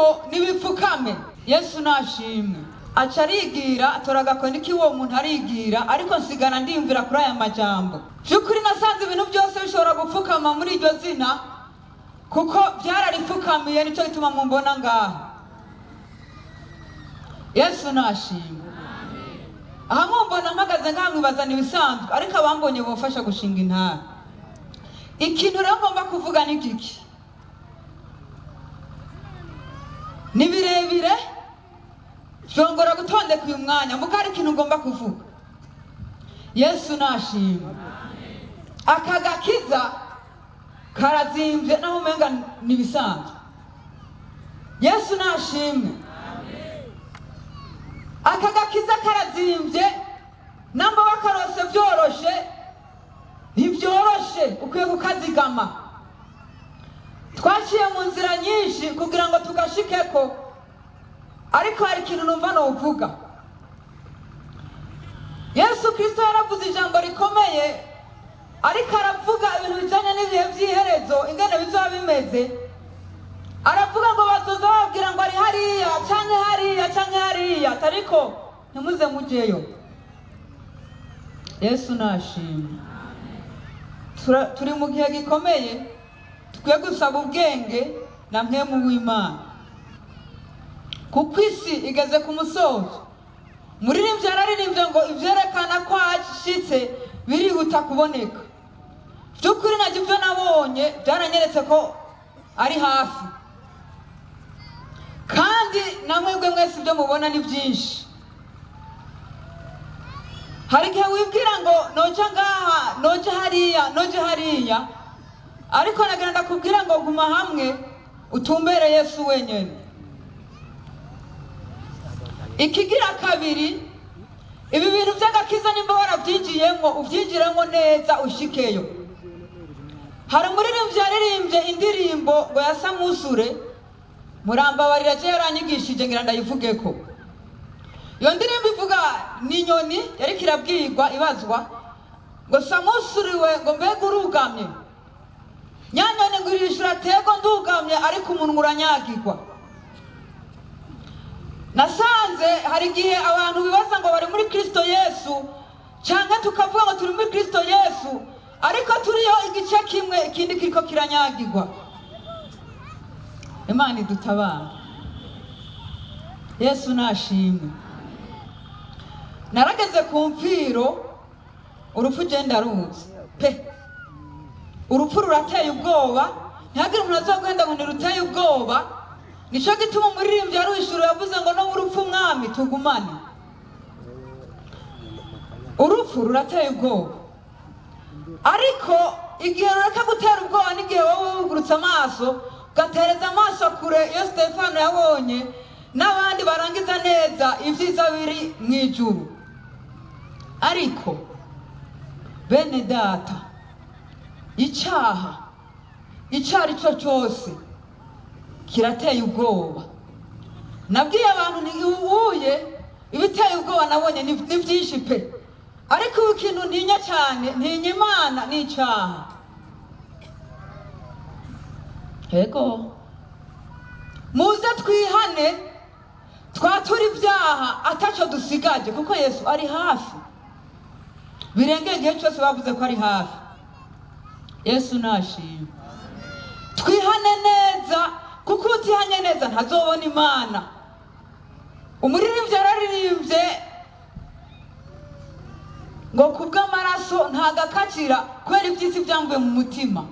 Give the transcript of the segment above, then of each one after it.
ngo nibipfukame. Yesu nashimwe. Aca arigira, atora agakoni k'uwo muntu arigira, ariko nsigara ndiyumvira kuri aya majambo. By'ukuri nasanze ibintu byose bishobora gupfukama muri iryo zina, kuko byararipfukamiye, nicyo gituma mumbona ngaha. Yesu nashimwe. Aha mumbona mpagaze ngaha mwibazana ibisanzwe, ariko abambonye bofasha gushinga intara. Ikintu rero ngomba kuvuga ni giki? Ni birebire, byongora gutondeka uyu mwanya, muko hari ikintu ngomba kuvuga. Yesu nashimwe. Aka gakiza karazimvye naho umenga ni ibisanzwe. Yesu nashimwe. Aka gakiza karazimvye, namba wakarose vyoroshe, ntibyoroshe, ukwiye kukazigama. Twaciye mu nzira nyinshi kugira ngo tugashikeko, ariko hari ikintu numva novuga. Yesu Kristo yaravuze ijambo rikomeye, ariko aravuga ibintu bijanye n'ibihe vy'iherezo ingene bizoba bimeze. Aravuga ngo bazoza bababwira ngo ari hariya canke hariya canke hariya, ariko ntimuze mujeyo. Yesu nashimwe. Turi mu gihe gikomeye, tukwiye gusaba ubwenge na mpwemu w'Imana, kuko isi igeze ku musozo. Muririmbyi yararirimbye ngo ivyerekana ko hashitse birihuta kuboneka. By'ukuri nabyo ibyo nabonye byaranyeretse ko ari hafi, kandi namwebwe mwese ibyo mubona ni byinshi. Hari igihe wibwira ngo noja ngaha, noja hariya, noja hariya, ariko nagira ndakubwira ngo guma hamwe utumbere Yesu wenyene. Ikigira kabiri, ibi bintu by'agakiza nimba warabyinjiyemo, ubyinjiremo neza ushikeyo. Hari umuririmbyi yaririmbye indirimbo ngo ya Samusure, murambabarira, je yaranyigishije ngira ndayivugeko. Iyo ndirimbo ivuga ni inyoni yariko irabwirwa ibazwa ngo samusuriwe, ngo mbega urugamye? Nyanyoni ngo irishura tego ndugamye, ariko umunwa uranyagirwa. Nasanze hari igihe abantu bibaza ngo bari muri Kristo Yesu, canke tukavuga ngo turi muri Kristo Yesu, ariko turiyo igice kimwe, ikindi kiriko kiranyagirwa. Imana idutabara. Yesu nashimwe. Narageze ku mfiro, urupfu ugenda ruzi pe, urupfu rurateye ubwoba. Ntihagire umuntu azoguhenda ngo ntiruteye ubwoba. Nico gituma umuririmbyi yaruhishuro yavuze ngo no mu rupfu mwami tugumane. Urupfu rurateye ubwoba, ariko igihe rureka gutera ubwoba n'igihe wowe wugurutse amaso ugatereza amaso kure. Iyo Stefano yabonye n'abandi barangiza neza ibyiza biri mu ijuru. Ariko bene data, icyaha icyo ari cyo cyose kirateye ubwoba. Nabwiye abantu nti ubuye ibiteye ubwoba nabonye ni byinshi pe, ariko ubu ikintu ntinya cyane, ntinya Imana n'icyaha. Yego, muze twihane, twatura ibyaha ataco dusigaje, kuko Yesu ari hafi. Birengeye igihe cyose bavuze ko ari hafi. Yesu nashimwe. Twihane neza, kuko utihanye neza ntazobona Imana. Umuririmbyi yararirimbye ngo kubw'amaraso ntagakakira, kubera iby'isi byamvuye mu mutima.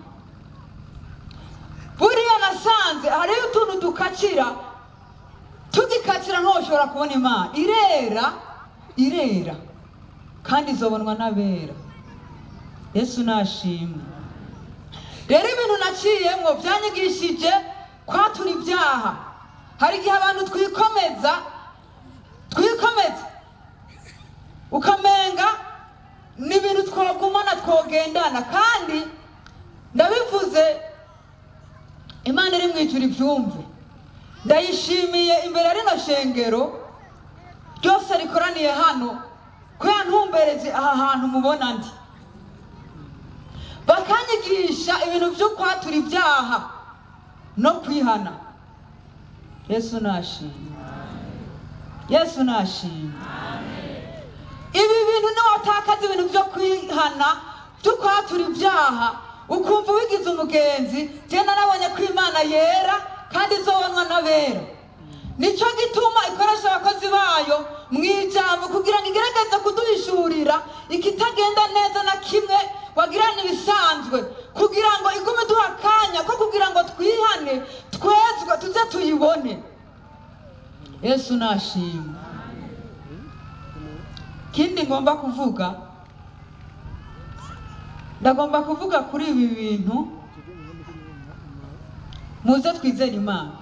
Buriya nasanze hariyo utuntu dukakira, tugikakira ntushobora kubona Imana. Irera, irera, kandi izobonwa n'abera. Yesu nashimwe. Rero ibintu naciyemwo byanyigishije kwatura ibyaha. Hari igihe abantu twikomeza, twikomeza ukamenga ni ibintu twogumana, twogendana. Kandi ndabivuze, Imana iri mu ijuru ibyumve, ndayishimiye imbere ya rino shengero ryose rikoraniye hano ko yantumbereze aha hantu mubona ndi, bakanyigisha ibintu byo kwatura ibyaha no kwihana. Yesu nashimwe, Yesu nashimwe. Ibi bintu niwatakaza ibintu byo kwihana, byo kwatura ibyaha, ukumva wigize umugenzi. Jye narabonye ko Imana yera kandi izobonwa n'abera. Nicyo gituma ikoresha abakozi bayo mu ijambo kugira ngo igerageze kuduhishurira ikitagenda neza na kimwe wagirana ibisanzwe, kugira ngo igume iduha akanya ko kugira ngo twihane, twezwe, tuze tuyibone. Yesu nashimwe. Ikindi ngomba kuvuga, ndagomba kuvuga kuri ibi bintu. Muze twizere Imana.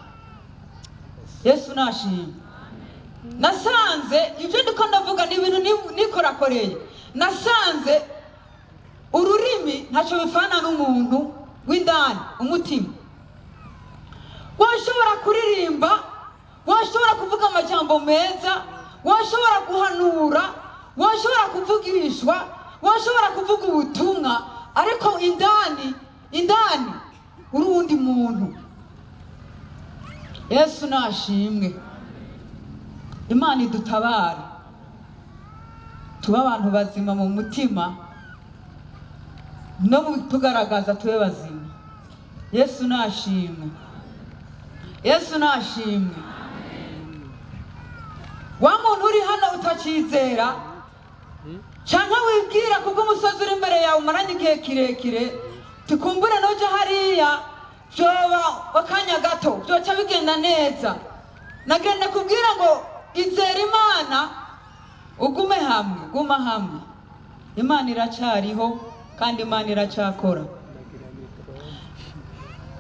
Yesu nashimwe. Nasanze ibyo ndiko ndavuga ni ibintu nikorakoreye. Nasanze ururimi ntacyo bifana n'umuntu w'indani, umutima. Washobora kuririmba, washobora kuvuga amajambo meza, washobora guhanura, washobora kuvugishwa, washobora kuvuga ubutumwa, ariko indani, indani uri uwundi muntu. Yesu nashimwe. Imana idutabare, tube abantu bazima mu mutima no mu tugaragaza, tube bazima. Yesu nashimwe, Yesu nashimwe. Wa muntu uri hano utakizera cyangwa wibwira kubwo umusozi uri imbere yawe umaranye igihe kirekire, tukumbure nuja hariya byoba akanya gato byoca bigenda neza, nagenda kubwira ngo izere Imana, ugume hamwe, guma hamwe. Imana iracyariho kandi Imana iracyakora.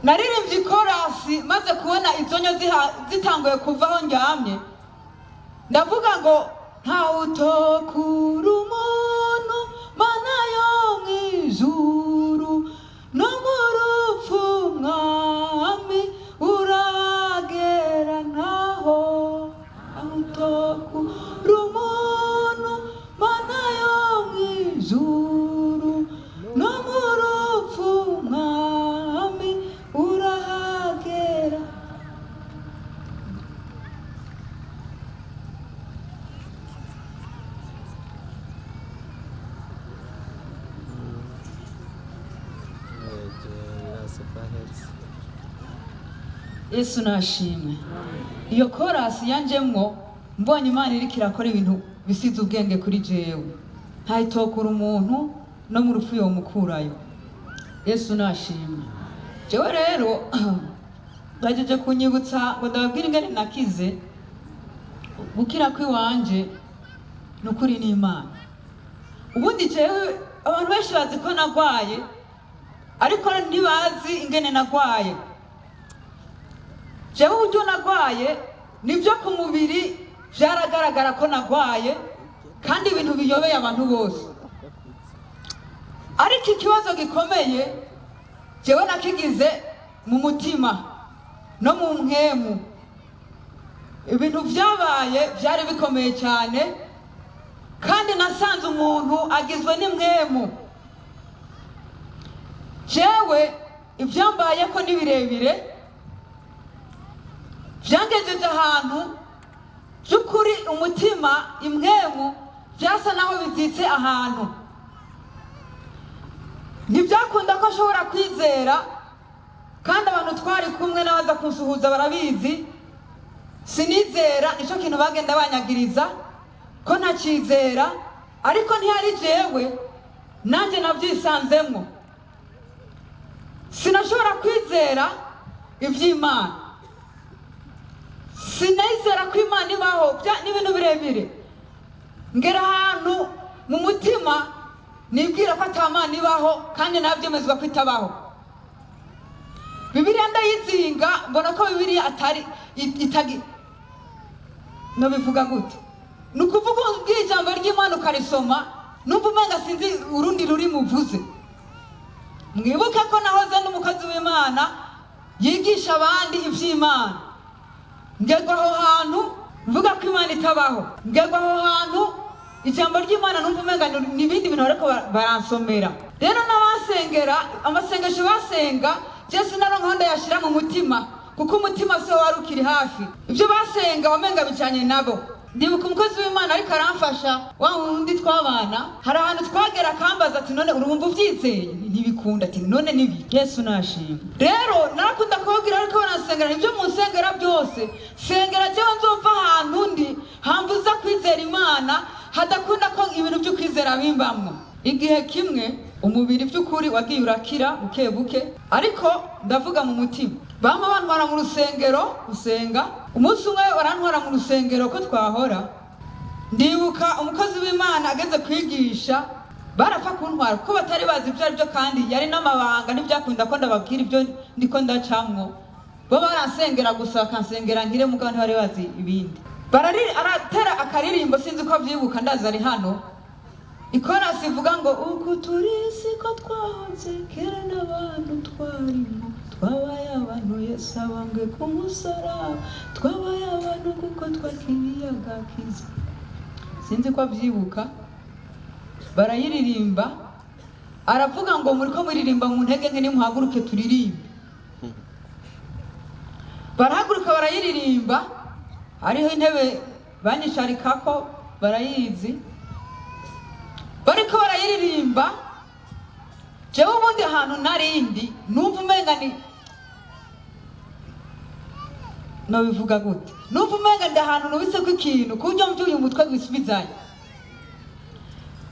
Naririmbye ikorasi maze kubona izo nyo zitanguye kuvaho ndyamye, ndavuga ngo ntawutokura umuntu, Mana yo mw'ijuru, no mu rupfu Mwami uragera ntaho. Ntawutokura umuntu, Mana yo mw'ijuru, no mu rupfu Mwami urahagera. Yesu nashimwe. Iyo korasi yanjemwo mbonye Imana iriko irakora ibintu bisize ubwenge kuri jewe. Ntayitokura umuntu, no mu rupfu yomukurayo. Yesu nashimwe. Jewe rero bagejeje kunyibutsa ngo ndababwire ingene nakize. Gukira kw'iwanje ni ukuri n'Imana. Ubundi jewe abantu benshi bazi ko nagwaye, ariko ntibazi ingene nagwaye. Jewe uburyo nagwaye nibyo ku mubiri byaragaragara ko nagwaye, kandi ibintu biyobeye abantu bose. Ariko ikibazo gikomeye jewe nakigize mu mutima no mu mpwemu. Ibintu byabaye byari bikomeye cyane, kandi nasanze umuntu agizwe n'impwemu. Jewe ibyambayeko ni birebire, byangejeje ahantu by'ukuri umutima, impwemu byasa naho bizitse ahantu. Ntibyakunda ko nshobora kwizera, kandi abantu twari kumwe n'abaza kunsuhuza barabizi, sinizera. Nicyo kintu bagenda banyagiriza ko ntakizera, ariko ntiyari jewe, nanjye nabyisanzemwo. Sinashobora kwizera iby'Imana, sinizera ko Imana ibaho, n'ibintu birebire. Ngera ahantu mu mutima nibwira ko ata Mana ibaho, kandi nabyemezwa ko itabaho. Bibiliya ndayizinga, mbona ko Bibiliya atari itagi. Nobivuga gute? Ni ukuvuga ubwiye ijambo ry'Imana ukarisoma, numva umenga sinzi urundi rurimi uvuze. Mwibuke ko nahoze n'umukozi w'Imana yigisha abandi iby'Imana. Ngerwa aho hantu mvuga ko Imana itabaho, ngerwa aho hantu ijambo ry'Imana numva umenga ni ibindi bintu bariko baransomera. Rero n'abasengera amasengesho basenga, je sinaronka aho ndayashira mu mutima. Kuko umutima se wari ukiri hafi, ibyo basenga wamenga bijanye nabo. Ndibuka umukozi w'Imana ariko aramfasha, wa wundi twabana, hari ahantu twagera akambaza ati: "None urumva uvyizeye?" "Ntibikunda." Ati: "None nibi?" Yesu nashimwe. Rero narakunda kubabwira, ariko banansengera, ibyo munsengera byose, sengera jewe nzova ahantu ndi hambuza kwizera Imana, hadakunda ko ibintu byo kwizera bimbamwo. Igihe kimwe umubiri by'ukuri wagiye urakira buke buke, ariko ndavuga mu mutima, bama bantwara mu rusengero gusenga. Umunsi umwe barantwara mu rusengero ko twahora. Ndibuka umukozi w'Imana ageze kwigisha, barapfa kuntwara kuko batari bazi ibyo ari byo, kandi yari n'amabanga, ntibyakunda ko ndababwira ibyo ndiko ndacamwo. Bo baransengera gusa, bakansengera nkire, mugabo ntibari bazi ibindi. Aratera akaririmbo, sinzi ko avyibuka, ndazi ari hano. Ikorasi ivuga ngo: "Uku turi siko twahoze kera, n'abantu twarimo twabaye abantu, Yesu abambwe ku musaraba, twabaye abantu kuko twakiriye agakiza." Sinzi ko abyibuka. Barayiririmba, aravuga ngo: "Muri ko muririmba mu ntege nke, nimuhaguruke turirimbe." Barahaguruka barayiririmba. Hariho intebe banyisharikako, barayizi. Bariko barayiririmba, jewe ubundi ahantu narindi numva umenga ni, nobivuga gute, numva umenga ndi ahantu nubitseko ikintu ku buryo mvyuye umutwe wisubizanya.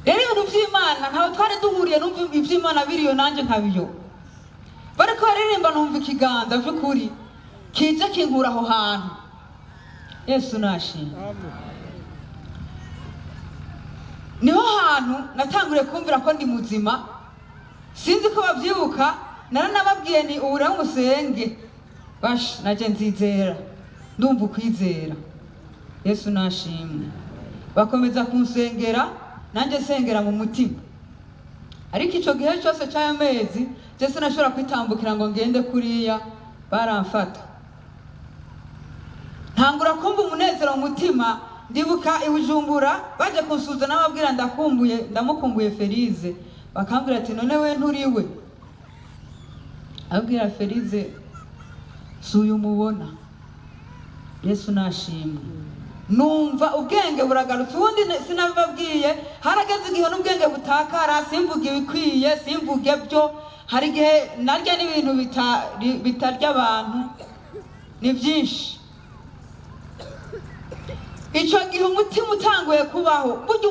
Rero ibintu vy'Imana ntaho twari duhuriye, numva ivy'Imana biriyo nanje nkabiyo. Bariko baririmba, numva ikiganza vy'ukuri kije kinkura aho hantu. Yesu nashimwe. Niho hantu natanguriye kumvira ko ndi muzima. Sinzi ko babyibuka, naranababwiye ni ubu rero musenge bash naje nzizera, ndumva ukwizera. Yesu nashimwe. Bakomeza kunsengera, nanjye sengera mu mutima. Ariko icyo gihe cyose cy'ayo mezi, je sinashobora kwitambukira ngo ngende kuriya, baramfata. Ntangura kumva umunezero mu mutima. Ndibuka i Bujumbura baje kunsuhuza, n'ababwira ndakumbuye, ndamukumbuye Felize. Bakambwira ati: "None we nturiwe?" Abwira Felize si uyu mubona. Yesu nashimwe. Numva ubwenge buragarutse. Ubundi sinabibabwiye, harageze igihe n'ubwenge butakara, simvuge ibikwiye, simvuge byo. Hari igihe narya n'ibintu bitarya abantu, ni byinshi. Icyo gihe umutima utanguye kubaho. Burya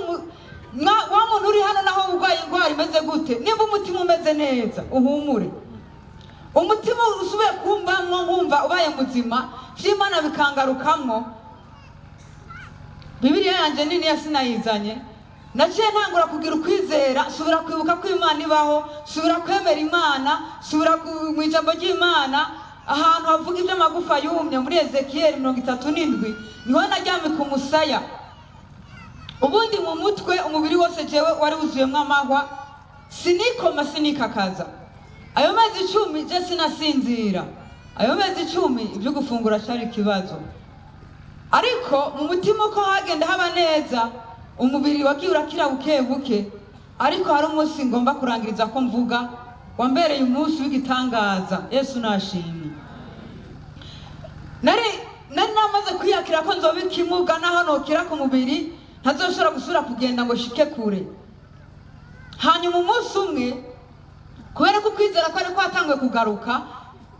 wa muntu uri hano, naho urwaye indwara imeze gute, nimba umutima umeze neza, uhumure. Umutima usubiye kumbamwo, nkumva ubaye muzima, vy'Imana bikangarukamwo. Bibiliya yanjye nini ya sinayizanye. Naciye ntangura kugira ukwizera, subira kwibuka ko Imana ibaho, subira kwemera Imana, subira mu ijambo ry'Imana ahantu havuga iby'amagufa yumye muri Ezekiyeli 37, niho naryamika umusaya. Ubundi mu mutwe, umubiri wose jewe wari wuzuyemwo amahwa, sinikoma, sinikakaza. Ayo mezi 10 je sinasinzira. Ayo mezi 10 ibyo gufungura cari ikibazo. Ariko mu mutima uko hagenda haba neza, umubiri wagiye urakira buke buke. Ariko hari umunsi ngomba kurangiriza ko mvuga wambereye umunsi w'igitangaza. Yesu nashimwe. Nari namaze kwiyakira ko nzoba ikimuga, naho nokira ku mubiri ntazoshobora gusubira kugenda ngo shike kure. Hanyuma umunsi umwe, kubera ko ukwizera ko ari kwatanguye kugaruka,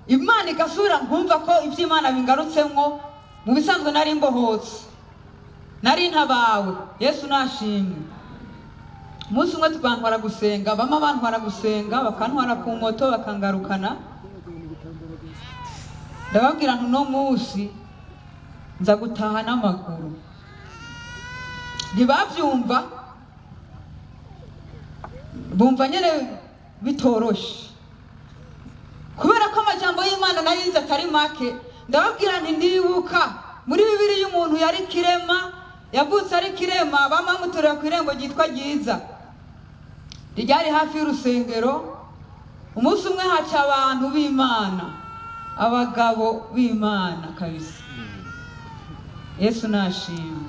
Imana igasubira, nkumva ko iby'Imana bingarutsemwo. Mu bisanzwe nari mbohotse, nari ntabawe. Yesu nashimwe. Umunsi umwe bantwara gusenga, bama bantwara gusenga, bakantwara ku moto, bakangarukana. Ndababwira nti: "Uno munsi nza gutaha n'amaguru." Ntibavyumva, bumva nyene bitoroshe, kubera ko amajambo y'Imana nari nzi atari make. Ndababwira nti: "Ndibuka muri Bibiliya umuntu yari kirema, yavutse ari kirema, bamamutorera ku irembo ryitwa Ryiza ryari hafi y'urusengero. Umunsi umwe haca abantu b'Imana, abagabo b'Imana kabisa." Yesu nashimwe.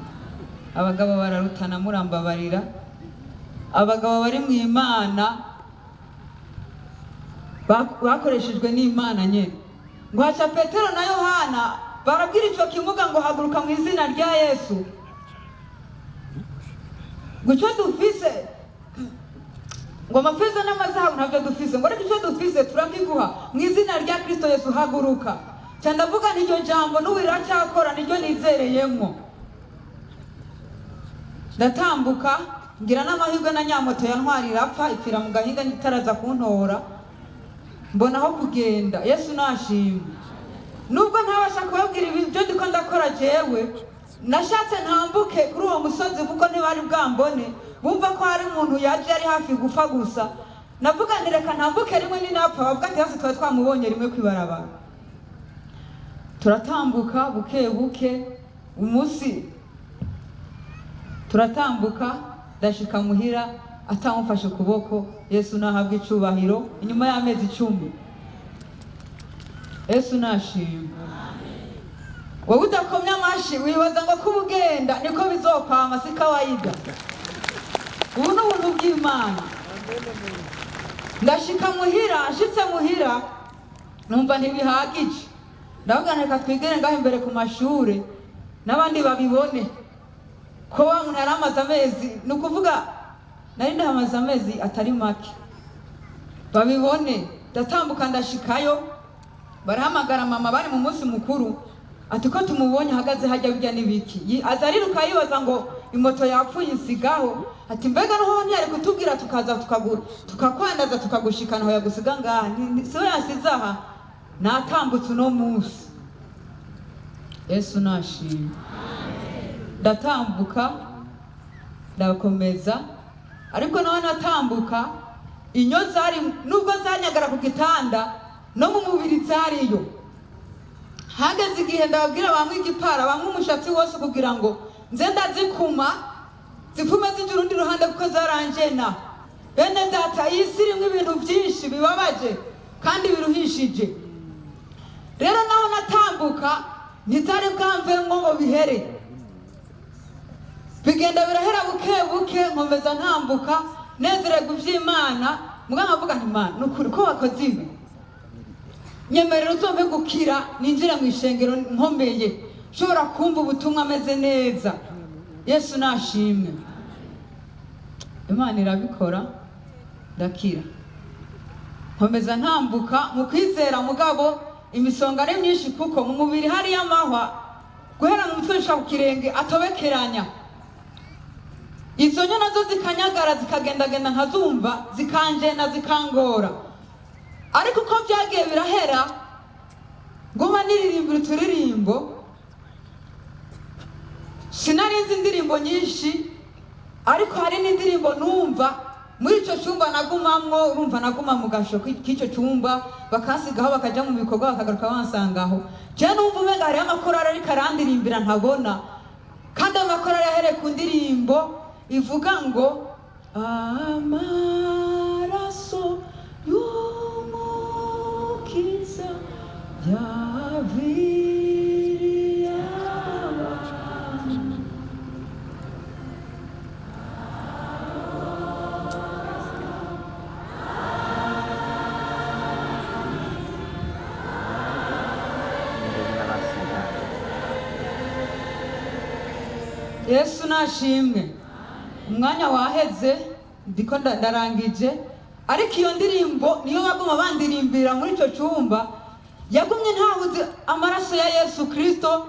Abagabo bararutana, murambabarira. Abagabo bari mu Imana, bakoreshejwe n'Imana nyene. Ngo haca Petero na Yohana barabwira icyo kimuga ngo haguruka mu izina rya Yesu. Ngo icyo dufise, ngo amafeza n'amazahabu ntabyo dufise, ngo ariko icyo dufise turakiguha, mu izina rya Kristo Yesu haguruka. Cyane ndavuga nti iryo jambo n'ubu riracyakora, niryo nizereyemo. Ndatambuka, ngira n'amahirwe na nyamoto ya ntwari irapfa, ipfira mu gahinga itaraza kuntora, mbona aho kugenda. Yesu nashimwe. Nubwo ntabasha kubabwira ibyo ndiko ndakora, jewe nashatse ntambuke kuri uwo musozi, kuko ntibari bwambone, bumva ko hari umuntu yaje ari hafi gupfa gusa. Navuga nti reka ntambuke rimwe, ninapfa bavuga ati hasi twari twamubonye rimwe kwibarabara. Turatambuka buke buke, umunsi turatambuka, ndashika muhira atamufashe ukuboko. Yesu nahabwa icubahiro. Inyuma y'amezi 10, Yesu nashimwe. Wowe udakomye amashi wibaza ngo kuba ugenda niko bizokwama, si kawaida. Ubu ni ubuntu bw'Imana. Ndashika muhira, nshitse muhira numva ntibihagije, ndavuga reka twigere ngaho imbere ku mashure n'abandi babibone ko wa muntu yari amaze amezi, ni ukuvuga nari ndahamaze amezi atari make, babibone. Ndatambuka ndashikayo, barahamagara mama, bari mu munsi mukuru, ati ko tumubonye ahagaze hajya bijya n'ibiki? Aza ariruka yibaza ngo imoto yapfuye insigaho. Ati mbega noho ntiyari kutubwira tukaza tukagura tukakwandaza tukagushikana aho yagusiga ngaha? Siwe yasize aha, natambutse uno munsi. Yesu nashimwe. Ndatambuka ndakomeza, ariko nawe natambuka inyo zari, nubwo zanyagara ku gitanda no mu mubiri zariyo. Hageze igihe ndababwira bamwe igipara, bamwe umushatsi wose, kugira ngo nze ndazikuma zipfume zijya urundi ruhande, kuko zaranjena. Bene data, iyi si irimo ibintu byinshi bibabaje kandi biruhishije. Rero naho natambuka ntizari bwamvemwo ngo bihere, bigenda birahera buke buke. Nkomeza ntambuka nezererwa iby'Imana, mbwa nkavuga nti Mana, ni ukuri ko wakoze ibi, nyemerera uzompe gukira, ninjire mu ishengero nkomeye, nshobora kumva ubutumwa ameze neza. Yesu nashimwe. Imana irabikora, ndakira, nkomeza ntambuka mu kwizera. Mugabo imisonga ari myinshi, kuko mu mubiri hariyo amahwa guhera mu mutwe gushika ku kirenge atobekeranya. Izo nyo nazo zikanyagara, zikagendagenda, nkazumva zikanjena, zikangora. Ariko uko byagiye birahera, nguma niririmbira uturirimbo. Sinari nzi indirimbo nyinshi, ariko hari n'indirimbo numva muri icyo cyumba nagumamwo. Urumva naguma mu gasho k'icyo cyumba, bakansigaho bakajya mu bikorwa, bakagaruka bansangaho. Jewe numva umenga hariho amakorari ariko arandirimbira ntabona, kandi ayo makorari yahereye ku ndirimbo ivuga ngo amaraso y'Umukiza yaviriye abantu. Yesu nashimwe. Umwanya waheze, ndiko ndarangije. Ariko iyo ndirimbo niyo baguma bandirimbira muri icyo cyumba, yagumye ntahuze amaraso ya Yesu Kristo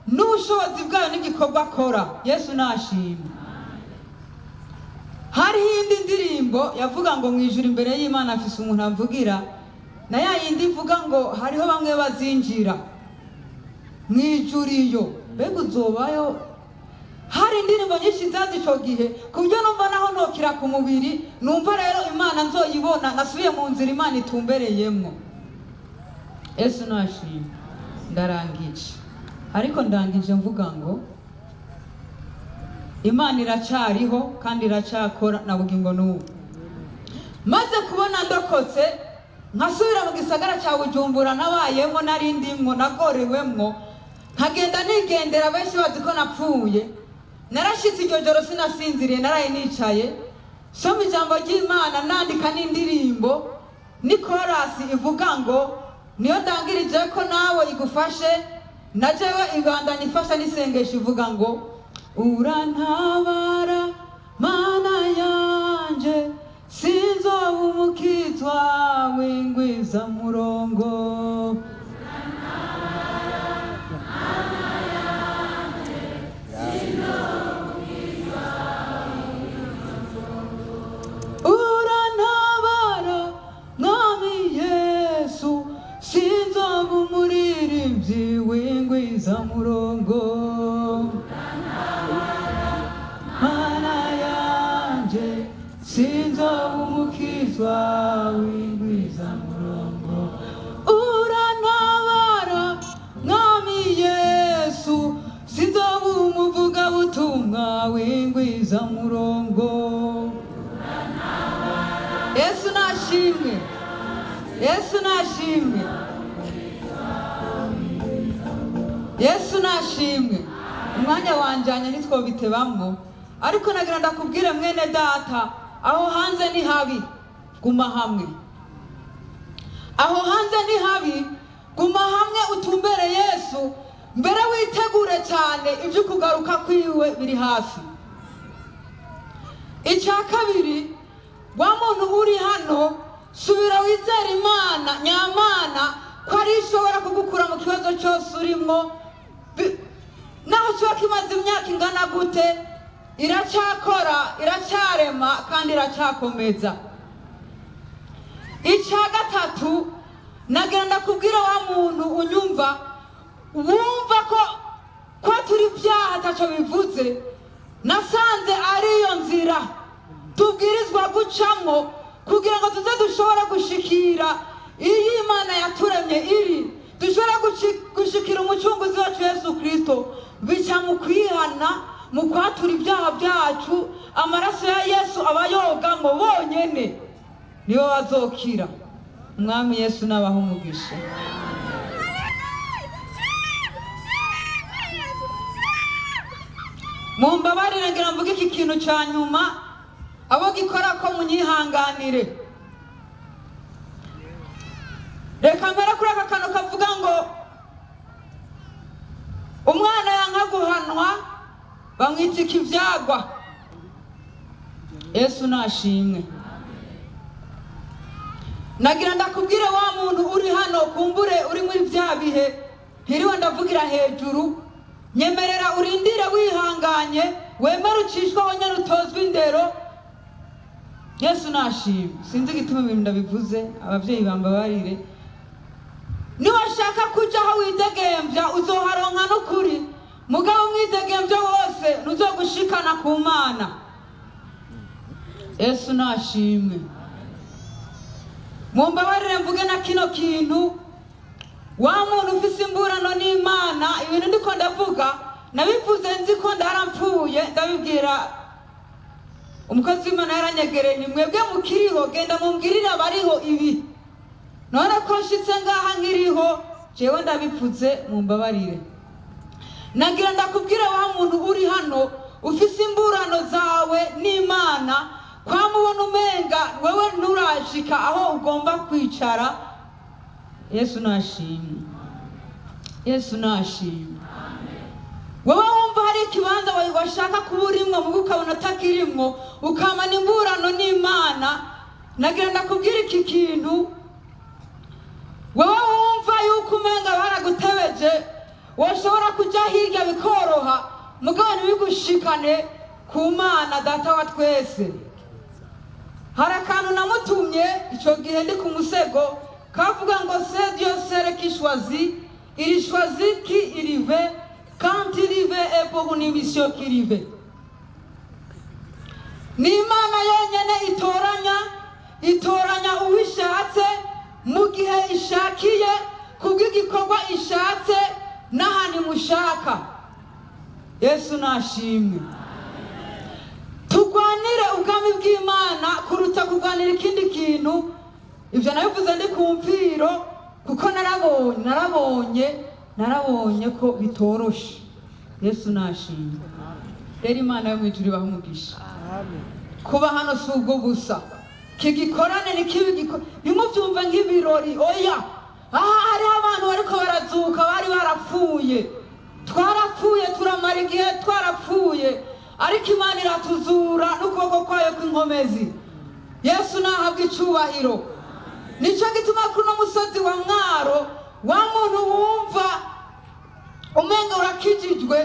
n'ubushobozi bwayo n'igikorwa akora. Yesu nashimwe. Hariho iyindi ndirimbo yavuga ngo mu ijuru imbere y'Imana afise umuntu avugira, na ya yindi ivuga ngo hariho bamwe bazinjira mu ijuru iyo, mbega uzobayo? Hari indirimbo nyinshi zazi ico gihe, ku buryo numva naho ntokira ku mubiri, numva rero Imana nzoyibona nasubiye mu nzira Imana itumbereyemwo. Yesu nashimwe. Ndarangije, ariko ndangije mvuga ngo Imana iracariho kandi iracakora na bugingo n'ubu. Maze kubona ndokotse, nkasubira mu gisagara cya Bujumbura nabayemo, nari ndimwo, nagorewemwo, nkagenda nigendera, benshi bazi ko napfuye. Narashitse iryo joro sinasinziriye, naraye nicaye soma ijambo ry'Imana, nandika n'indirimbo n'ikorasi ivuga ngo Niyo ndangirije ko nawe igufashe, na jewe ibandanya ifasha n'isengesho ivuga ngo: "Urantabara Mana yanje, sinzoba umukizwa w'ingwiza murongo." Urantabara Mwami Yesu, sinzoba umuririmbyi w'ingwiza murongo. Mana yanje, sinzoba umukizwa w'ingwiza murongo. Urantabara Mwami Yesu, sinzoba umuvugabutumwa w'ingwiza murongo. Yesu nashimwe, Yesu nashimwe, Yesu nashimwe. Umwanya wanjanye ntitwobitebamwo, ariko nagira ndakubwire mwene data, aho hanze ni habi, guma hamwe. Aho hanze ni habi, guma hamwe utumbere Yesu. Mbere witegure cyane, ibyo kugaruka kwiwe biri hafi. Icya kabiri, wa muntu uri hano, subira wizere Imana nyamana ko ari ishobora kugukura mu kibazo cyose urimo. Naho kiba kimaze imyaka ingana gute, iracyakora, iracyarema kandi iracyakomeza. Icya gatatu, nagira ndakubwira wa muntu unyumva, wumva ko turi byaha atacyo bivuze, nasanze ariyo nzira tubwirizwa gucamo kugira ngo tuze dushobore gushikira iyo Imana yaturemye iri, dushobora gushikira Umucunguzi wacu Yesu Kirisito. Bica mu kwihana, mu kwatura ibyaha byacu. Amaraso ya Yesu aba yogamo bonyene nibo bazokira. Umwami Yesu nabaha umugisha. Mumbabarire, ngira mvuge iki kintu cya nyuma, abo gikora ko munyihanganire. Reka mbere kuri aka kantu kavuga ngo umwana yanka guhanwa bamwitika ibyagwa. Yesu nashimwe. Nagira ndakubwire wa muntu uri hano, kumbure uri muri bya bihe ntiriwe ndavugira hejuru, nyemerera urindire wihanganye, wemere ucishwaho nyine, utozwe indero. Yesu nashimwe. Sinzi igituma ibintu ndabivuze, ababyeyi bambabarire. Niwashaka kuja aho widegembya uzoharonka n'ukuri, mugabo umwidegembyo wose ntuzogushikana ku Mana. Yesu nashimwe. Mumbabarire mvuge na kino kintu. Wa muntu ufise imburano n'Imana, ibintu ndiko ndavuga nabivuze nzi ko ndaramfuye, ndabibwira umukozi w'Imana yaranyegereye: "Ni mwebwe mukiriho, genda mumbwirire abariho ibi." None ko nshitse ngaha nkiriho, jewe ndabivuze, mumbabarire. Nagira ndakubwira wa muntu uri hano ufise imburano zawe n'Imana, kwamubona umenga wewe nturashika aho ugomba kwicara. Yesu nashimwe, Yesu nashimwe. Wowe wumva hari ikibanza washaka kuba urimwo, mugo ukabona atakirimwo, ukamana imburano n'Imana, nagira ndakubwira iki kintu. Wowe wumva yuko umenga baragutebeje, washobora kujya hirya bikoroha, mugabo ntibigushikane ku Mana Data wa twese. Hari akantu namutumye icyo gihe ndi ku musego kavuga ngo: "C'est Dieu seul qui choisit, il choisit qui il veut, quand il veut et pour une mission qu'il veut." Ni Imana yonyine itoranya, itoranya uwo ishatse mu gihe ishakiye, kubw'igikorwa ishatse n'ahantu imushaka. Yesu nashimwe. Turwanire ubwami bw'Imana kuruta kurwanira ikindi kintu. Ibyo nabivuze ndi ku mviro, kuko narabonye, narabonye, narabonye ko bitoroshe. Yesu nashimwe. Rero Imana yo mu ijuru ibahe umugisha. Kuba hano si ubwo gusa, kigikorane ni kibi, ntimubyumve nk'ibirori, oya. Aha hariho abantu bariko barazuka bari barapfuye. Twarapfuye, turamara igihe twarapfuye, ariko Imana iratuzura n'ukuboko kwayo kw'inkomezi. Yesu nahabwa icubahiro. Nicyo gituma kuri uno musozi wa Mwaro, wa muntu wumva umenga urakijijwe,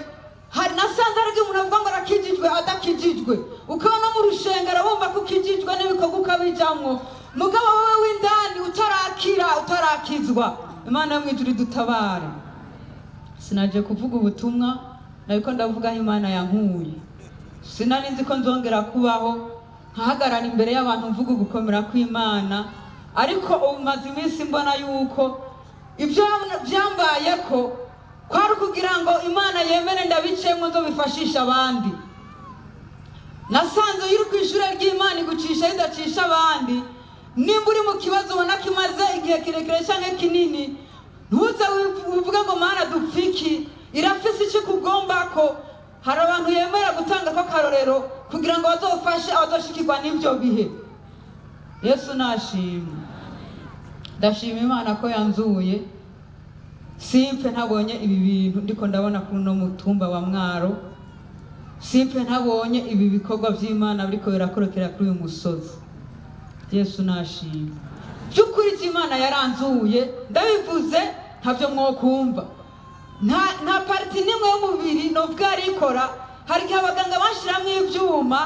hari nasanze ariko umuntu avuga ngo arakijijwe adakijijwe, ukabona mu rushengero wumva ko ukijijwe n'ibikorwa ukabijamwo, mugabo wowe w'indani utarakira, utarakizwa. Imana yo mu ijuru idutabare. Sinaje kuvuga ubutumwa, nariko ndavuga aho Imana yankuye. Sinari nzi ko nzongera kubaho nkahagarara imbere y'abantu mvuga ugukomera kw'Imana, ariko ubu maze iminsi mbona yuko ibyo byambayeko kwari ukugira ngo Imana yemere ndabicemo nzobifashisha abandi. Nasanze iyo uri ku ishuri ry'Imana igucisha idacisha abandi. Nimba uri mu kibazo ubona kimaze igihe kirekire cyangwa kinini, ntuze uvuge ngo "Mana dupfiki", irafise icyo ikugomba. Ko hari abantu yemera gutanga ko akarorero kugira ngo bazofashe abazoshikirwa n'ibyo bihe. Yesu nashimwe. Ndashima Imana ko yanzuye simpfe ntabonye ibi bintu ndiko ndabona kuri uno mutumba wa Mwaro, simpfe ntabonye ibi bikorwa by'Imana biriko birakorokera kuri uyu musozi. Yesu nashimwe. By'ukuri Imana yaranzuye, ndabivuze ntabyo mwokumva. Nta partie n'imwe y'umubiri novuga yarikora. Hari igihe abaganga bashiramwo ivyuma,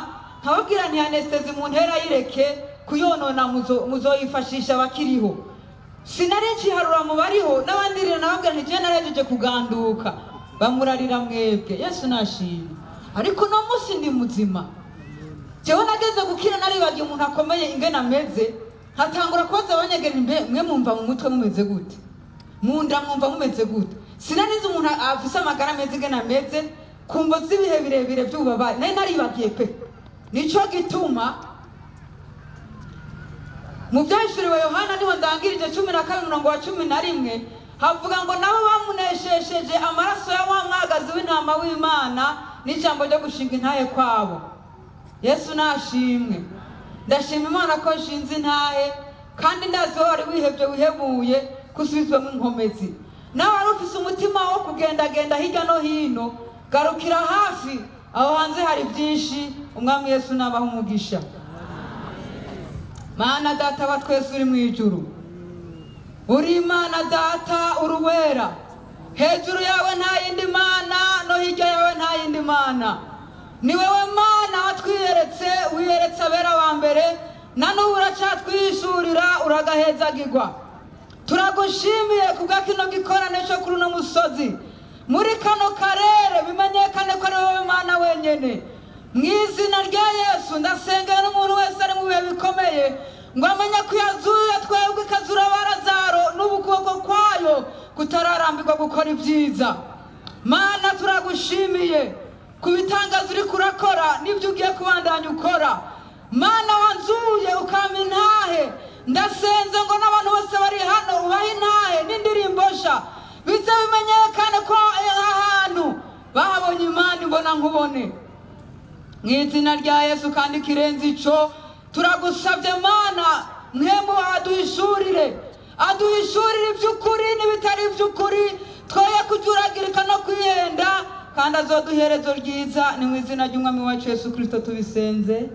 nkababwira nti "Anesthésie mu ntera yireke kuyonona, muzoyifashisha abakiriho." Sinari nciharura mu bariho n'abandi rero, nababwira nti "Jewe narahejeje kuganduka, bamurarira mwebwe." Yesu nashimwe. Ariko uno munsi ndi muzima. Jewe nageze gukira naribagiye umuntu akomeye ingene ameze, nkatangura kubaza abanyegera: "Mbe mwe mwumva mu mutwe mumeze gute? Mu nda mwumva mumeze gute?" Sinari nzi umuntu afise amagara ameze ingene ameze ku mvo z'ibihe birebire by'ububabare nari naribagiye pe. Nico gituma mu Byahishuriwe Yohana, niho ndangirije, 12 umurongo wa 11, havuga ngo nabo bamuneshesheje amaraso ya wa mwagazi w'intama w'Imana n'ijambo ryo gushinga intahe kwabo. Yesu nashimwe. Ndashima Imana ko nshinze intahe, kandi ndazi wowe wari wihebye, wihebuye gusubizwamo inkomezi, nawe wari ufise umutima wo kugendagenda hirya no hino, garukira hafi aho hanze hari byinshi. Umwami Yesu nabaha umugisha. Mana Data wa twese uri mu ijuru, uri Imana Data, uri uwera. Hejuru yawe nta yindi mana, no hirya yawe nta yindi mana. Ni wowe Mana watwiyeretse, wiyeretse abera wa mbere, na n'ubu uracatwihishurira, uragahezagirwa. Turagushimiye kubwa kino gikorane cyo kuri uno musozi. Muri kano karere bimenyekane ko ari wowe Mana wenyene. Mu izina rya Yesu, ndasengera n'umuntu wese ari mu bihe bikomeye ngo amenye ko yazuye twebwe, ikazura Barazaro, n'ubu ukuboko kwayo kutararambirwa gukora ibyiza. Mana, turagushimiye ku bitangaza uri kurakora n'ibyo ugiye kubandanya ukora. Mana wanzuye ukampa intahe, ndasenze ngo n'abantu bose bari hano ubahe intahe n'indirimbo sha, bize bimenyekane ko aha hantu bahabonye Imana ibona nkubone, mu izina rya Yesu. Kandi kirenze ico, turagusabye Mana, mwemu aduhishurire, aduhishurire iby'ukuri n'ibitari iby'ukuri, twoye kujuragirika no kwihenda, kandi azoduha iherezo ryiza. Ni mu izina ry'Umwami wacu Yesu Kirisito tubisenze.